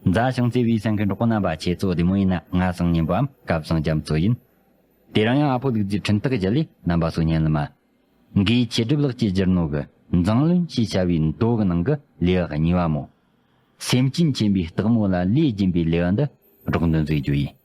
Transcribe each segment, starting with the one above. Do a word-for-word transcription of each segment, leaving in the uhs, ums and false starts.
མཛའ་ཞིང་བརྩེ་བའི་གསན་མཁན་གྲོགས་པོ་རྣམ་པ། ཁྱེད་ཚོ་བདེ་མོ་ཡིན་ན། ང་སང་ཉན་པའམ་སྐལ་བཟང་རྒྱ་མཚོ་ཡིན། དེ་རིང་ཡང་ཨ་ཕོ་ལུག་རྫིའི་འཕྲིན་སྟེགས་བརྒྱུད་ལས་རྣམ་པ་ཚོ་ཉན་ལ་མ། འགའི་ཆེ་སྒྲུབ་ལགས་ཀྱིས་བསྒྱུར་ནོ་གི་མཛངས་བླུན་ཞེས་བྱ་བའི་མདོ་གི་ནང་གི་ལེའུ་གཉིས་པ་མོ། སེམས་ཅན་ཆེན་པོའི་སྟག་མོ་ལ་ལས་སྦྱིན་པའི་ལེའུ་འདི་སྒྲོག་འདོན་མཛད་རྒྱུ་ཡིན།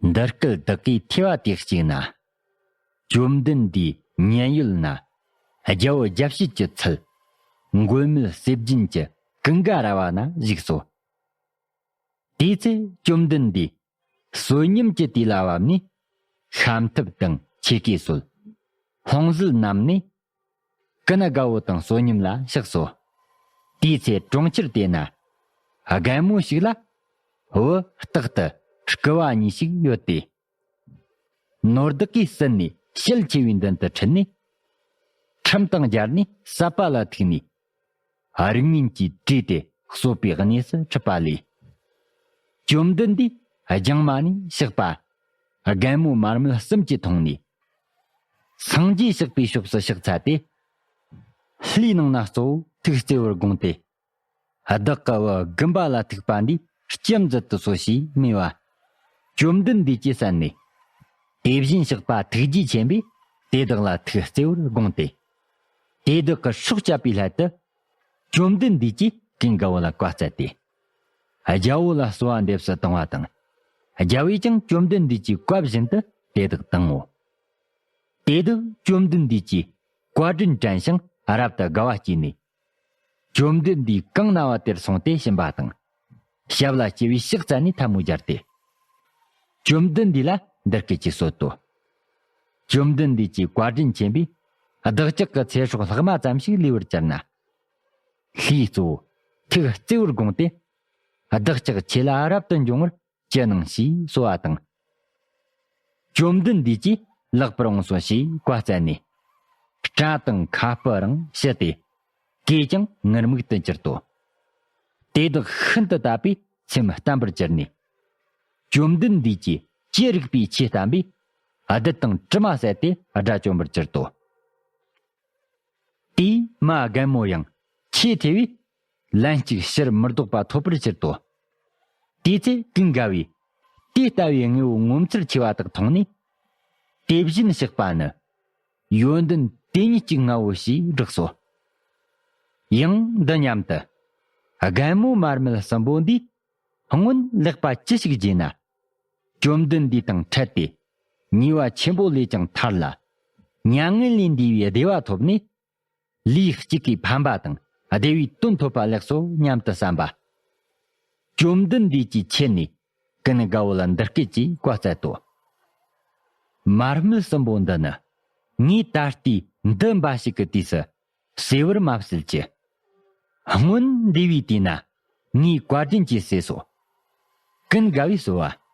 འདི་སྐད་བདག་གིས་ཐོས་པ་དེ་གཅིག་ན། བཅོམ་ལྡན་འདས་མཉན་ཡོད་ན། རྒྱལ་པོ་རྒྱལ་བྱེད་ཀྱི་ཚལ། མགོན་མེད་ཟས་སྦྱིན་གྱི་ཀུན་དགའ་ར་བ་ན་བཞུགས་སོ། དེའི་ཚེ་བཅོམ་ལྡན་འདས་བསོད་སྙོམས་ཀྱི་དུས་ལ་བབ་ནས། ཤམ་ཐབས་དང་ཆས་གོས་གསོལ། ལྷུང་བཟེད་བསྣམས་ནས། ཀུན་དགའ་བོ་དང་བསོད་སྙོམས་ལ་གཤེགས་སོ། དེའི་ཚེ་གྲོང་ཁྱེར་དེ་ན་རྒན་མོ་ཞིག་ལ་བུ་རྟག་ཏུ་སྐུ་བ་གཉིས་ཤིག་ཡོད་དེ། ནོར་བདག་གིས་ཟིན་ནས་ཞལ་ཆེ་བའི་མདུན་དུ་ཁྲིད་ནས། ཁྲིམས་དང་སྦྱར་ནས་ཟབ་པ་ལ་ཐུག་ནས། རིགས་ངན་གྱིས་བྲོས་ཏེ་གསོད་པའི་གནས་སུ་ཁྲིད་པ་ལས། བཅོམ་ལྡན་འདས་རྒྱང་མ་ནས་གཤེགས་པ། རྒན་མོ་མར་མེ་གསུམ་གྱིས་མཐོང་ནས། སངས་རྒྱས་གཤེགས་པའི་ཕྱོགས་སུ་གཤེགས་ཚར་ཏེ། ལྷའི་ནང་ན་གཙོ་བོ་ཐུགས་བརྩེ་བར་དགོངས་ཏེ། བདག་གི་བུ་དགུམ་པ་ལ་ཐུག་པ་འདིས་ལྕི་འཛིན་དུ་གསོ་ཞེས་སྨྲས་པ། བཅོམ་ལྡན་འདས་ཀྱིས་གསན་ནས། དེ་བཞིན་གཤེགས་པ་ཐུགས་རྗེ་ཆེན་པོས་དེ་དག་ལ་ཐུགས་བརྩེ་བར་དགོངས་ཏེ། དེ་དག་གི་སྲོག་བསྐྱབ་པའི་སླད་དུ། བཅོམ་ལྡན་འདས་ཀྱིས་ཀུན་དགའ་བོ་ལ་བཀའ་སྩལ་ཏེ། རྒྱལ་པོ་ལ་གསོལ་བ་འདེབས་སུ་བཏང་བ་དང་། རྒྱལ་པོས་ཀྱང་བཅོམ་ལྡན་འདས་ཀྱི་བཀའ་བཞིན་དུ་དེ་དག་བཏང་ངོ་། དེ་དག་བཅོམ་ལྡན་འདས་ཀྱིས་བཀའ་དྲིན་དྲན་ཞིང་རབ་ཏུ་དགའ་བ་སྐྱེས་ནས། བཅོམ་ལྡན་འདས་གང་ན་བ་དེར་སོང་སྟེ་ཕྱིན་པ་དང་། ཞབས་ལ་སྐྱེ་བའི་ཕྱག་བཙལ་ནས་ཐལ་མོ་སྦྱར་ཏེ། བཅོམ་ལྡན་འདས་ལ་འདི་སྐད་ཅེས་གསོལ་ཏོ། བཅོམ་ལྡན་འདས་ཀྱིས་བཀའ་དྲིན་ཆེན་པོས་བདག་ཅག་གི་ཚེ་སྲོག་ལྷག་མ་ཙམ་ཞིག་ལུས་པར་གྱུར་ན། ལྷའི་གཙོ་བོ་ཐུགས་བརྩེ་བར་དགོངས་ཏེ། བདག་ཅག་ཁྱེད་ལ་རབ་ཏུ་འབྱུང་བར་ཅི་གནང་ཞེས་གསོལ་བ་དང་། བཅོམ་ལྡན་འདས་ཀྱིས་ལེགས་པར་འོངས་སོ་ཞེས་བཀའ་སྩལ་ནས། སྐྲ་དང་ཁ་སྤུ་རང་ཞུ་སྟེ། གོས་ཀྱང་ངུར་སྨྲིག་ཏུ་གྱུར་ཏོ། དེ་དག་ཤིན་ཏུ་དད་པས་སེམས་བརྟན་པར་གྱུར་ནས། བཅོམ་ལྡན་འདས་ཀྱིས་ཅི་རིགས་པའི་ཆོས་བསྟན་པས། བདུད་དང་གྲིབ་མ་བསལ་ཏེ་དགྲ་བཅོམ་པར་གྱུར་ཏོ། དེའི་མ་རྒན་མོ་ཡང་ཆེས་ཐེ་བས། ལན་གཅིག་ཕྱིར་མི་ལྡོག་པ་ཐོབ་པར་གྱུར་ཏོ། དེའི་ཚེ་ཀུན་དགའ་བོས་དེ་ལྟ་བུའི་དངོས་པོ་ངོ་མཚར་ཆེ་བ་དག་མཐོང་ནས། དེ་བཞིན་གཤེགས་པ་ནི་ཡོན་ཏན་དེ་ཉིད་ཅིག་ངའོ་ཞེས་བསྒྲགས་སོ། ཡང་འདི་སྙམ་དུ། རྒན་མོ་མར་མེ་གསུམ་པོ་འདིས་སྔོན་ལེགས་པ་ཅི་ཞིག་བགྱིས་ན། བཅོམ་ལྡན་འདས་དང་འཕྲད་དེ། ཉེས་པ་ཆེན་པོ་ལས་ཀྱང་ཐར་ལ། མྱ་ངན་ལས་འདས་པའི་བདེ་བ་ཐོབ་ནས། ལུས་གཅིག་གིས་ཕན་པ་དང་བདེ་བའི་དོན་ཐོབ་པ་ལེགས་སོ་སྙམ་དུ་བསམ་པ། བཅོམ་ལྡན་འདས་ཀྱིས་ཁྱེར་ནས་ཀུན་དགའ་བོ་ལ་འདི་སྐད་ཅེས་བཀའ་སྩལ་ཏོ། མར་མེ་གསུམ་པོ་འདི་ནི་ངས་ད་ལྟའི་འདི་འབའ་ཞིག་གི་དུས་སུ་གསོས་པར་མ་གསོལ་གྱི། སྔོན་འདས་པའི་དུས་ན་ངས་བཀའ་དྲིན་གྱིས་གསོས་སོ། ཀུན་དགའ་བོས་གསོལ་བ།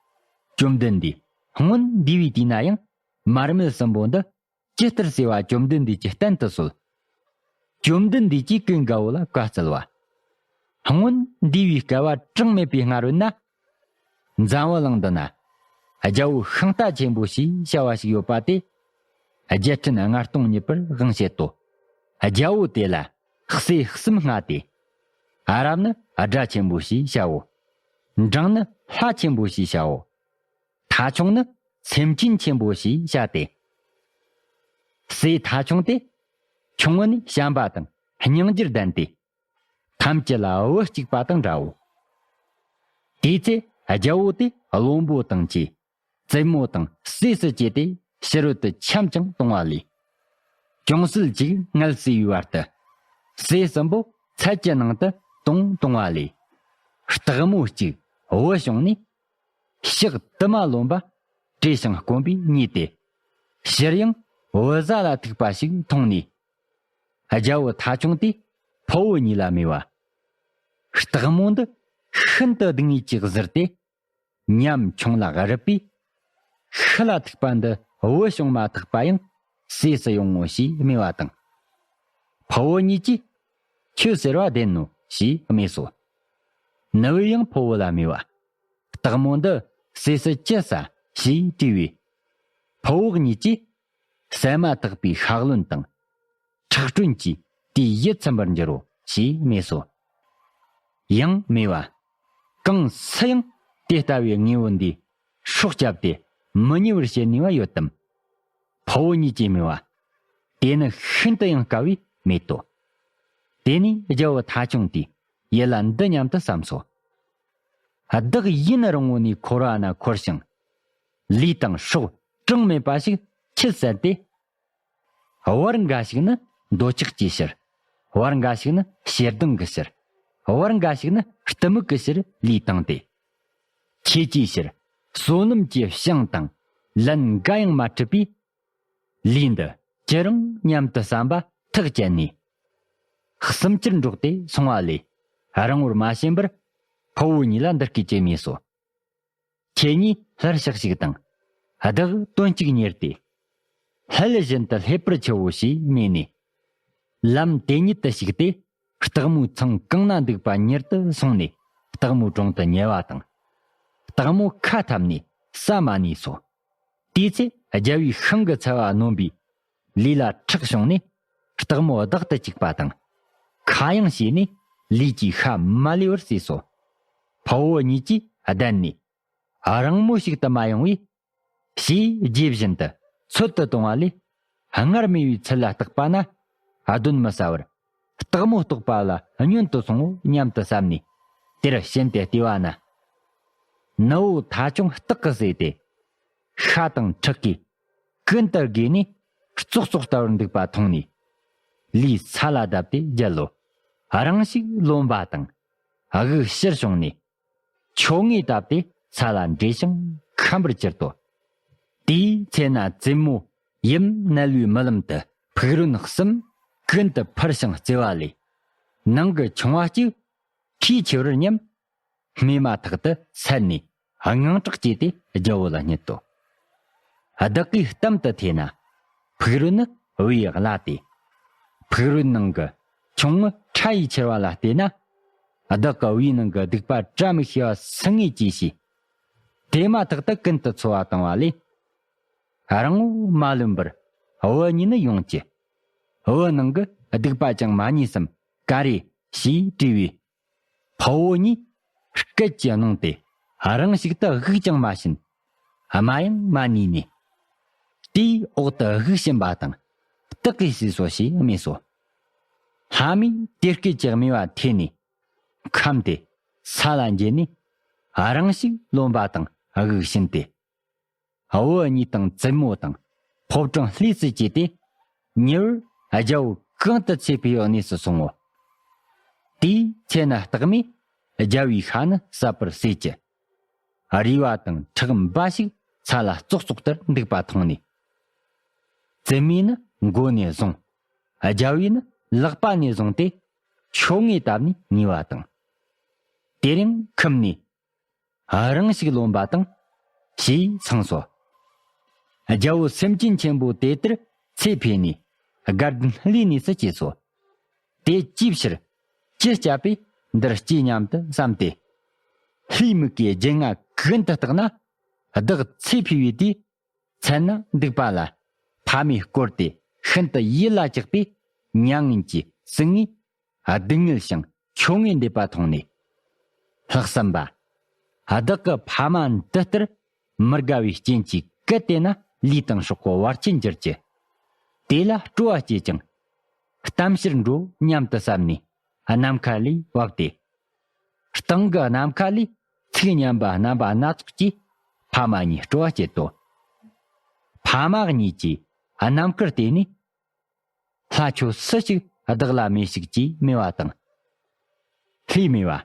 བཅོམ་ལྡན་འདས། སྔོན་འདས་པའི་དུས་ན་ཡང་མར་མེ་གསུམ་པོ་འདི་ཇི་ལྟར་གསོས་པ་བཅོམ་ལྡན་འདས་ཀྱིས་བསྟན་དུ་གསོལ། བཅོམ་ལྡན་འདས་ཀྱིས་ཀུན་དགའ་བོ་ལ་བཀའ་སྩལ་བ། སྔོན་འདས་པའི་བསྐལ་པ་གྲངས་མེད་པའི་སྔ་རོལ་ན། འཛམ་བུ་གླིང་འདི་ན་རྒྱལ་པོ་ཤིང་རྟ་ཆེན་པོ་ཞེས་བྱ་བ་ཞིག་ཡོད་པ་དེ། རྒྱལ་ཕྲན་ལྔ་སྟོང་གཉིས་པར་དབང་བྱེད་དོ། རྒྱལ་པོ་དེ་ལ་སྲས་གསུམ་མངའ་སྟེ། ཨ་རབ་ནི་སྒྲ་ཆེན་པོ་ཞེས་བྱའོ། འབྲིང་ནི་ལྷ་ཆེན་པོ་ཞེས་བྱའོ། ཐ་ཆུང་ནི་སེམས་ཅན་ཆེན་པོ་ཞེས་བྱ་སྟེ། སྲས་ཐ་ཆུང་དེ་ཆུང་ངུ་ནས་བྱམས་པ་དང་སྙིང་རྗེར་ལྡན་ཏེ། ཐམས་ཅད་ལ་བུ་གཅིག་པ་དང་འདྲའོ། དེའི་ཚེ་རྒྱལ་པོ་དེ་བློན་པོ་དང་བཅས། བཙུན་མོ་དང་སྲས་སུ་སྐྱེས་ཏེ་ཕྱི་རོལ་དུ་འཁྱམས་ཀྱང་གཏོང་བ་ལས། ཅུང་ཟད་ཅིག་ངལ་གསོས་པའི་བར་དུ། སྲས་གསུམ་པོ་ཚལ་གྱི་ནང་དུ་གཏོང་གཏོང་བ་ལས། སྟག་མོ་གཅིག་བུ་བྱུང་ནས། ཕྱག་དུ་མ་རློན་པ་བྲེས་ཤིང་སྐོམ་པས་མཉེས་ཏེ། ཕྱིར་ཡང་བུ་བཟའ་ལ་ཐུག་པ་ཞིག་མཐོང་ནས། རྒྱལ་པོ་ཐ་ཆུང་དེས་ཕུ་བོ་གཉིས་ལ་སྨྲས་པ། སྟག་མོ་འདི་ཤིན་ཏུ་སྡུག་བསྔལ་གྱིས་གཟིར་ཏེ། ཉམ་ཆུང་ལ་རུབ་པས། ཤི་ལ་ཐུག་པ་འདི་བུ་བྱུང་མ་ཐག་པ་ཡང་ ཟས་སུ་ཡོང་ངོ་ཞེས་སྨྲས་པ་དང་། ཕུ་བོ་གཉིས་ཀྱིས་ཁྱོད་ཟེར་བ་བདེན་ནོ་ཞེས་སྨྲས་སོ། ནུ་བོས་ཡང་ཕུ་བོ་ལ་སྨྲས་པ། སྟག་མོ་འདི་ཟས་སུ་ཅི་ཟ་ཞེས་དྲིས་པས། ཕུ་བོ་གཉིས་ཀྱིས་བསད་མ་ཐག་པའི་ཤ་རློན་དང་། ཁྲག་དྲོན་གྱིས་དེའི་ཡིད་ཚིམ་པར་འགྱུར་རོ་ཞེས་སྨྲས་སོ། ཡང་སྨྲས་པ། གང་སུ་ཡང་དེ་ལྟ་བུའི་དངོས་པོ་འདིའི་སྲོག་བསྐྱབས་ཏེ་མི་ཉེ་བར་བྱེད་ནུས་པ་ཡོད་དམ། ཕུ་བོ་གཉིས་ཀྱིས་སྨྲས་པ། དེ་ནི་ཤིན་ཏུ་ཡང་དཀའ་བས་མེད་དོ། དེ་ནས་རྒྱལ་པོ་ཐ་ཆུང་དེས་ཡིད་ལ་འདི་སྙམ་དུ་བསམས་སོ། བདག་ཡུན་རིང་བོ་ནས་འཁོར་བ་ན་འཁོར་ཞིང་། ལུས་དང་སྲོག་གྲངས་མེད་པ་ཞིག་ཁྱེར་བསད་དེ། བར་འགའ་ཞིག་ནི་འདོད་ཆགས་ཀྱི་ཕྱིར། བར་འགའ་ཞིག་ནི་ཞེ་སྡང་གི་ཕྱིར། བར་འགའ་ཞིག་ནི་གཏི་མུག་གི་ཕྱིར་ལུས་བཏང་སྟེ། ཁྱེད་ཀྱི་ཕྱིར་བསོད་ནམས་ཀྱི་ཞིང་དང་ལན་འགའ་ཡང་མ་འཁྲིད་པས། ལུས་འདི་ཅི་རུང་སྙམ་དུ་བསམ་པ་ཐག་བཅད་ནས། གསུམ་ཆར་འགྲོགས་ཏེ་སོང་བ་ལས་རིང་བོར་མ་ཕྱིན་པར་ཕུ་བོ་གཉིས་ལ་འདི་སྐད་ཅེས་སྨྲས་སོ། ཁྱེད་གཉིས་སླར་ཕྱག་ཞིག་དང་། བདག་དོན་གཅིག་གཉེར་ཏེ། ལྷ་ལས་བཞིན་དུ་སླེབས་པར་བྱའོ་ཞེས་སྨྲས་ནས། ལམ་དེ་ཉིད་དུ་ཞུགས་ཏེ། སྟག་མོའི་ཚང་གང་ན་འདུག་པ་མྱུར་དུ་སོང་ནས། སྟག་མོའི་དྲུང་དུ་ཉལ་བ་དང་། སྟག་མོ་ཁ་འཐབ་ནས་ས་མ་ནས་སོ། དེའི་ཚེ་རྒྱལ་པོའི་ཤིང་གི་ཚལ་བ་ནོན་པའི་ལུས་ལ་ཁྲག་བྱུང་ནས། སྟག་མོ་བདག་ཏུ་བཅུག་པ་དང་། ཁ་གཡང་བྱས་ནས་ལུས་ཀྱི་ཤ་མ་ལུས་པར་ཟོས་སོ། ཕུ་བོ་གཉིས་ཀྱིས་བདེན་ནས། རིང་མོ་ཞིག་ཏུ་མ་ཡོང་བས། ཞེས་རྗེས་བཞིན་དུ་འཚོལ་དུ་གཏོང་བ་ལས། སྔར་སྨྲས་པའི་ཚུལ་ལ་བརྟགས་པ་ན། གདོན་མི་ཟ་བར། སྟག་མོ་ལྟོགས་པ་ལ་སྙོན་དུ་སོང་ངོ་སྙམ་དུ་བསམས་ནས། དེར་ཕྱིན་ཏེ་བལྟས་པ་ན། ནུ་བོ་ཐ་ཆུང་སྟག་གིས་ཟོས་ཏེ། ཤ་དང་ཁྲག་གིས་ཀུན་ཏུ་བགོས་ནས། ཙོག་ཙོག་ལྟ་བུར་འདུག་པ་མཐོང་ནས། ལུས་ས་ལ་བརྡབས་ཏེ་བརྒྱལ་ལོ། རང་ཞིག་རློམ་པ་དང་། དབུགས་ཕྱིར་བྱུང་ནས། ཆོ་ངེས་བཏབ་སྟེ་ས་ལ་འདྲེས་ཤིང་ཁམ་པར་གྱུར་ཏོ། དེའི་ཚེ་ན་བཙུན་མོ་ཡུམ་ནལ་བའི་རྨི་ལམ་དུ་ཕུག་རོན་གསུམ་ཀུན་ཏུ་འཕུར་ཞིང་རྩེ་བ་ལས། ནང་གི་ཆུང་བ་གཅིག་ཁྲོས་ཆེ་བར་སྙམ། རྨས་མ་ཐག་ཏུ་བསད་ནས་དངངས་སྐྲག་སྐྱེས་ཏེ་རྒྱལ་པོ་ལ་བསྙད་དོ། བདག་གིས་གཏམ་དུ་ཐོས་ན། ཕུག་རོན་ནི་བུའི་བླ་སྟེ། ཕུག་རོན་ནང་གི་ཆུང་ངུ་ཁྲ་ཡིས་ཁྱེར་བ་ལ་བལྟས་ན། བདག་གི་བུའི་ནང་གི་སྡིག་པ་བཀྲ་མི་ཤིས་པ་སུ་ངེས་ཀྱིས་ཤེས། དེ་མ་ཐག་ཏུ་ཀུན་ཏུ་འཚོ་བ་བཏང་བ་ལས། རིང་བོ་མ་ལོན་པར་བུ་གཉིས་ནི་ཡོང་ཅི། བུ་ནང་གི་སྡིག་པ་ཅང་མ་རྙེད་སམ་ག་རེ་ཞེས་དྲིས་པས། ཕུ་བོ་གཉིས་སྐད་ཀྱིས་གནང་སྟེ་རང་ཞིག་ཏུ་དབུགས་ཀྱང་མ་ཕྱིན། རྨ་ཡང་མ་ནུས་ནས། དེའི་འོག་ཏུ་དབུགས་ཕྱིན་པ་དང་སྟག་གིས་ཟོས་སོ་ཞེས་སྨྲས་སོ། ལྷ་མོས་དེ་སྐད་ཀྱི་སྨྲས་པ་ཐོས་ནས་ཁམས་ཏེ་ས་ལ་འགྱེལ་ནས་རང་ཞིག་རློམ་པ་དང་དབུགས་ཕྱིན་ཏེ། བུ་གཉིས་དང་བཙུན་མོ་དང་ཕོ་བྲང་ལྷས་སུ་བཅད་དེ། ཉེ་བར་རྒྱལ་པོ་གང་དུ་ཚེ་འཕོས་པའི་གནས་སུ་སོང་ངོ་། དེའི་ཚེ་ན་སྟག་མོས་རྒྱལ་པོའི་ཤ་ནི་ཟ་བར་ཟོས་ཀྱི། རུས་པ་དང་ཁྲག་འབའ་ཞིག་ས་ལ་ཙོག་ཙོག་ལྟར་འདུག་པ་མཐོང་ནས། བཙུན་མོས་ནི་མགོ་ནས་བཟུང་། རྒྱལ་པོས་ནི་ལག་པ་ནས་བཟུང་སྟེ། ཆོ་ངེས་བཏབ་ནས་ངུས་པ་དང་། དེ་རིང་ཁམས་ནས། རང་ཞིག་རློམ་པ་དང་། ཞེས་སངས་སོ། རྒྱལ་པོ་སེམས་ཅན་ཆེན་པོ་དེ་ལྟར་ཚེ་འཕོས་ནས་དགའ་ལྡན་ལྷའི་གནས་སུ་སྐྱེས་སོ། དེ་ཅིའི་ཕྱིར་ཅི་སྐྱབས་པས་འདིར་སྐྱེས་སྙམ་དུ་བསམས་ཏེ། ལྷའི་མིག་གིས་རྒྱུད་ལྔ་ཀུན་ཏུ་བརྟགས་ན། བདག་ཚེ་འཕོས་པའི་དུས་མཚན་ན་འདུག་པ་ལ་ཕ་མས་བསྐོར་ཏེ་ཤིན་ཏུ་ཡིད་ལ་བཅགས་པའི་མྱ་ངན་གྱིས་ཟིན་ངེས། སྡུག་བསྔལ་ཞིང་ཆོ་ངེས་འདུག་པ་མཐོང་ནས། ལྷག་བསམ་པ། བདག་གི་ཕ་མ་འདི་ལྟར་མི་དགའ་བའི་རྐྱེན་གྱིས་གལ་ཏེ་ན་ལུས་དང་སྲོག་གི་བར་ཆད་འགྱུར་གྱི། དེ་ལ་སྤྲོ་བ་སྐྱེས་ཀྱང་། གཏམ་ཕྱིར་འགྲོ་སྙམ་དུ་བསམས་ནས་ནམ་མཁའ་ལས་བབས་ཏེ། སྟེང་གི་ནམ་མཁའ་ལས་ཚིག་སྙན་པ་རྣམ་པ་སྣ་ཚོགས་ཀྱིས་ཕ་མ་གཉིས་སྤྲོ་བ་སྐྱེད་དོ། ཕ་མ་གཉིས་ཀྱིས་ནམ་མཁར་བལྟས་ནས། ལྷ་ཁྱོད་སུ་ཞིག་བདག་ལ་མེ་ཞིག་ཅེས་སྨྲས་པ་དང་། ལྷས་སྨྲས་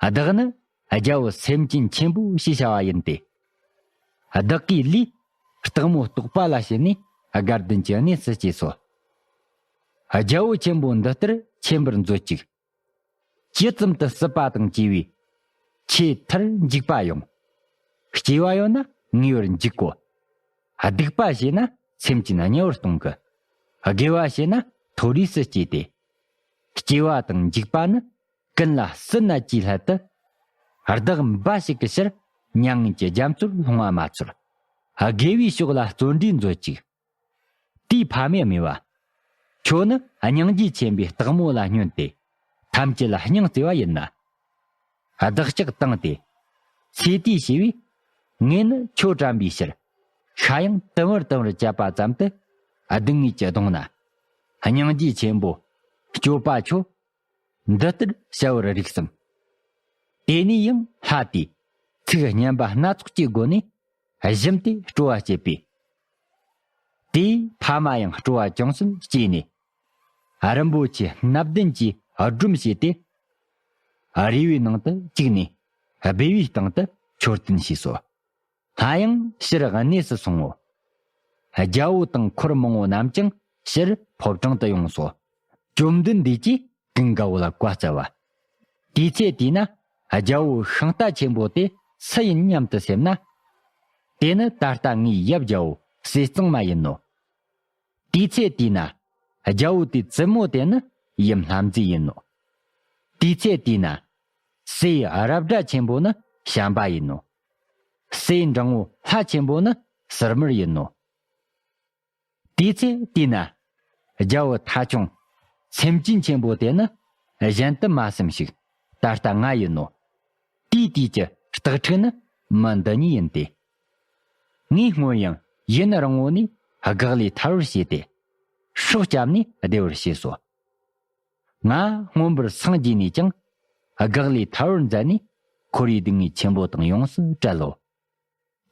པ། བདག་ནི་རྒྱལ་པོ་སེམས་ཅན་ཆེན་པོ་ཞེས་བྱ་བ་ཡིན་ཏེ། བདག་གི་ལུས་སྟག་མོ་ལྟོགས་པ་ལ་བྱིན་ནས་དགའ་ལྡན་གྱི་གནས་སུ་སྐྱེས་སོ། རྒྱལ་པོ་ཆེན་པོ་འདི་ལྟར་ཆེན་པོར་མཛོད་ཅིག། ཇི་ཙམ་དུ་སྲིད་པ་དང་བཅས་པའི་ཆེས་མཐར་འཇིག་པ་ཡང་། སྐྱེ་བ་ཡོད་ན་ངེས་པར་འཇིག་གོ། སྡིག་པ་བྱས་ན་ སེམས་ཅན་དམྱལ་བར་གཏོང་གི། དགེ་བ་བྱས་ན་མཐོ་རིས་སུ་སྐྱེས་ཏེ། སྐྱེ་བ་དང་འཇིག་པ་ནི་ཀུན་ལ་སྲིད་ན་ཅིའི་སླད་དུ། བདག་འབའ་ཞིག་གི་ཕྱིར་མྱ་ངན་གྱི་རྒྱ་མཚོར་ལྷུང་བ་མ་ཚོར། དགེ་བའི་ཕྱོགས་ལ་བརྩོན་འགྲུས་མཛོད་ཅིག། དེའི་ཕ་མེས་དམིགས་པ། ཁྱོད་ནི་སྙིང་རྗེ་ཆེན་པོའི་སྟག་མོ་ལ་བསྙོན་ཏེ། ཐམས་ཅད་ལ་སྙིང་བརྩེ་བ་ཡིན་ན། བདག་ཅག་བཏང་སྟེ། ཚེ་དེའི་ཞེས་པས། ངས་ནི་ཁྱོད་དྲན་པའི་ཕྱིར། ཤ་ཡང་དུམ་བུར་དུམ་བུར་བཅད་པ་ཙམ་དུ། སྡུག་བསྔལ་གྱིས་གདུང་ན། སྙིང་རྗེ་ཆེན་པོ། སྐྱོབ་པ་ཁྱོད། འདི་ལྟར་བྱ་བར་རིགས་སམ། དེ་ནས་ཡང་ལྷ་དེས། ཚིག་སྙན་པ་སྣ་ཚོགས་ཀྱི་སྒོ་ནས། བཞིན་ཏེ་སྤྲོ་བ་བསྐྱེད་པས། དེའི་ཕ་མ་ཡང་སྤྲོ་བ་ཅུང་ཟད་སྐྱེས་ནས། རིན་པོ་ཆེ་སྣ་བདུན་གྱིས་སྒྲོམ་བྱས་ཏེ། རས་པའི་ནང་དུ་བཅུག་ནས། སྦས་པའི་སྟེང་དུ་མཆོད་རྟེན་བྱས་སོ། སླར་ཡང་ཕྱིར་གནས་སུ་སོང་ངོ་། རྒྱལ་པོ་དང་འཁོར་མང་པོ་རྣམས་ཀྱང་ཕྱིར་ཕོ་བྲང་དུ་ཡོངས་སོ། བཅོམ་ལྡན་འདས་ཀྱིས་ཀུན་དགའ་བོ་ལ་བཀའ་སྩལ་བ། དུས་ཚེ་དེས་ན་རྒྱལ་པོ་ཤིང་རྟ་ཆེན་པོ་དེ་སུ་ཡིན་སྙམ་དུ་སེམས་ན། དེ་ནི་ད་ལྟ་ངའི་ཡབ་རྒྱལ་པོ་ཟས་གཙང་མ་ཡིན་ནོ། དུས་ཚེ་དེས་ན་རྒྱལ་པོ་དེའི་བཙུན་མོ་དེ་ནི་ཡུམ་ལྷ་མཛེས་ཡིན་ནོ། དུས་ཚེ་དེས་ན་སྲས་རབ་སྒྲ་ཆེན་པོ་ནི་བྱམས་པ་ཡིན་ནོ། སྲས་འབྲིང་པོ་ལྷ་ཆེན་པོ་ནི་ཟུར་མོར་ཡིན་ནོ། དུས་ཚེ་དེས་ན་རྒྱལ་པོ་ཐ་ཆུང་སེམས་ཅན་ཆེན་པོ་དེ་ནི་གཞན་དུ་མ་སེམས་ཤིག། ད་ལྟ་ང་ཡིན་ནོ། དེའི་དུས་ཀྱི་སྟག་ཕྲུག་ནི་མི་འདི་ཉིད་ཡིན་ཏེ། ངས་སྔོན་ཡང་ཡུན་རིང་པོ་ནས་སྒེག་ལས་ཐར་བར་བྱས་ཏེ། སྲོག་བསྐྱབས་ནས་བདེ་བར་གཤེགས་སོ། ང་མངོན་པར་སངས་རྒྱས་ནས་ཀྱང་སྒེག་ལས་ཐར་བར་མཛད་ནས་འཁོར་བའི་སྡུག་བསྔལ་ཆེན་པོ་དང་ཡོངས་སུ་བྲལ་ལོ།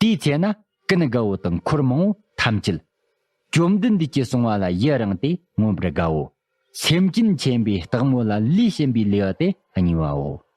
དེའི་ཚེ་ན་ཀུན་དགའ་བོ་དང་འཁོར་མང་པོ་ཐམས་ཅད་བཅོམ་ལྡན་འདས་ཀྱིས་གསུངས་པ་ལ་ཡི་རངས་ཏེ་མངོན་པར་དགའ་བོ། སེམས་ཅན་ཆེན་པོའི་སྟག་མོ་ལ་ལུས་བྱིན་པའི་ལེའུ་སྟེ་གཉིས་པའོ།